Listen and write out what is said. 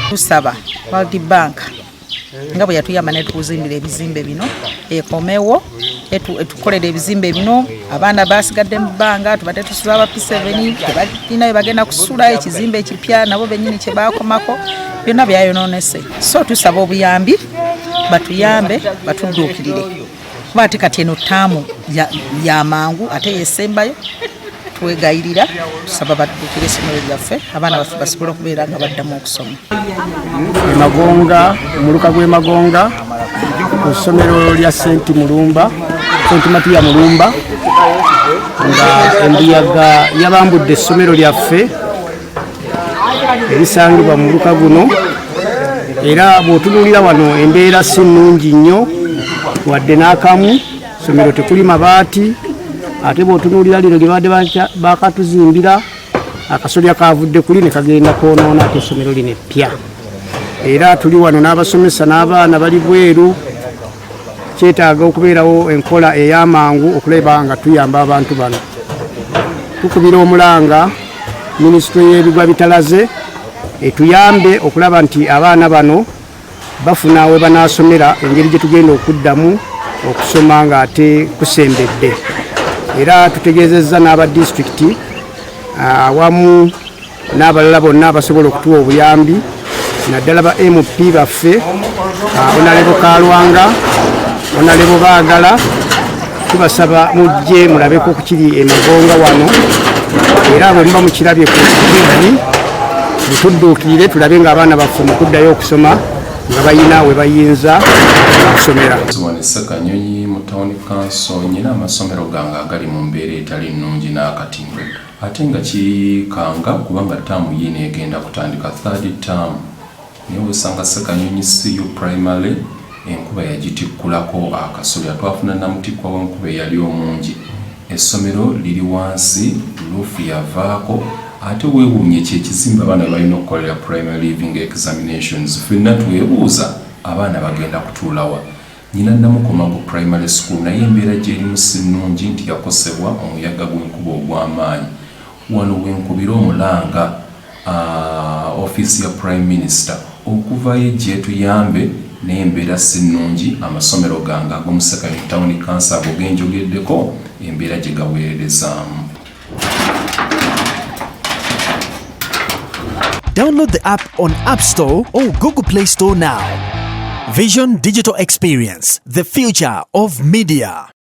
Tusaba World Bank nga bwe yatuyamba netuzimbira ebizimbe bino ekomewo etukolera ebizimbe bino. Abaana basigadde mu bbanga, tubadde tusula aba P7 tebalina we bagenda kusula. Ekizimbe ekipya nabo bennyini kye bakomako byonna byayonoonese. So tusaba obuyambi, batuyambe, batudduukirire, kuba ate kati eno ttaamu ya mangu ate yesembayo. Twegayirira, tusaba badduukire essomero lyaffe, abaana baffe basobole okubeera nga baddamu okusoma. Emagonga, omuluka gw'e Magonga, ku ssomero lya Senti Mulumba, Senti Matiya Mulumba, nga embuyaga yabambudde essomero lyaffe erisangibwa mu muluka guno. Era bw'otunuulira wano, embeera si nnungi nnyo wadde n'akamu. Ssomero tekuli mabaati, ate bw'otunuulira lino lye babadde bakatuzimbira, akasolya kavudde kuli ne kagenda kwonoona ate essomero lino eppya. Era tuli wano n'abasomesa n'abaana bali bweru. Kyetaaga okubeerawo enkola ey'amangu okulaba nga tuyamba abantu bano. Tukubira omulanga minisitule y'ebigwa bitalaze etuyambe okulaba nti abaana bano bafuna we banaasomera, engeri gye tugenda okuddamu okusoma ng'ate kusembedde. Era tutegeezezza n'aba disitulikiti awamu n'abalala bonna abasobola okutuwa obuyambi, naddala ba MP baffe, Honourable Kalwanga, Honourable Baagala. Tubasaba mujje mulabeko ku kiri Emagonga wano, era bwe muba mukirabye ku TV, mutudduukirire tulabe ng'abaana baffe mu kuddayo okusoma nga bayina we bayinza okusomera. Wano Ssekanyonyi mu town council, nyina amasomero gange agali mu mbeera etali nnungi n'akatindo, ate nga kikanga kubanga ttaamu yiino egenda kutandika, third term, naye wesanga Ssekanyonyi CU Primary enkuba yagitikkulako akasolya. Twafuna namutikkwa w'enkuba eyali omungi, essomero liri wansi, roof yavaako. Ate weewuunye kyekizimbe abaana balina okukolera primary leaving examinations. Ffenna twebuuza abaana bagenda kutuulawa? Nyina Namukomago Primary School, naye embeera gyerimu si nnungi nti yakosebwa omuyaga gw'enkuba ogw'amaanyi. Wano wenkubira omulanga ofiisi ya Prime Minister okuvayo gyetuyambe, naye embeera si nnungi. Amasomero gange ag'omu Ssekanyonyi Town Council ago genjogeddeko, embeera gye gaweererezaamu. Download the app on App Store or Google Play Store now. Vision Digital Experience, the future of media.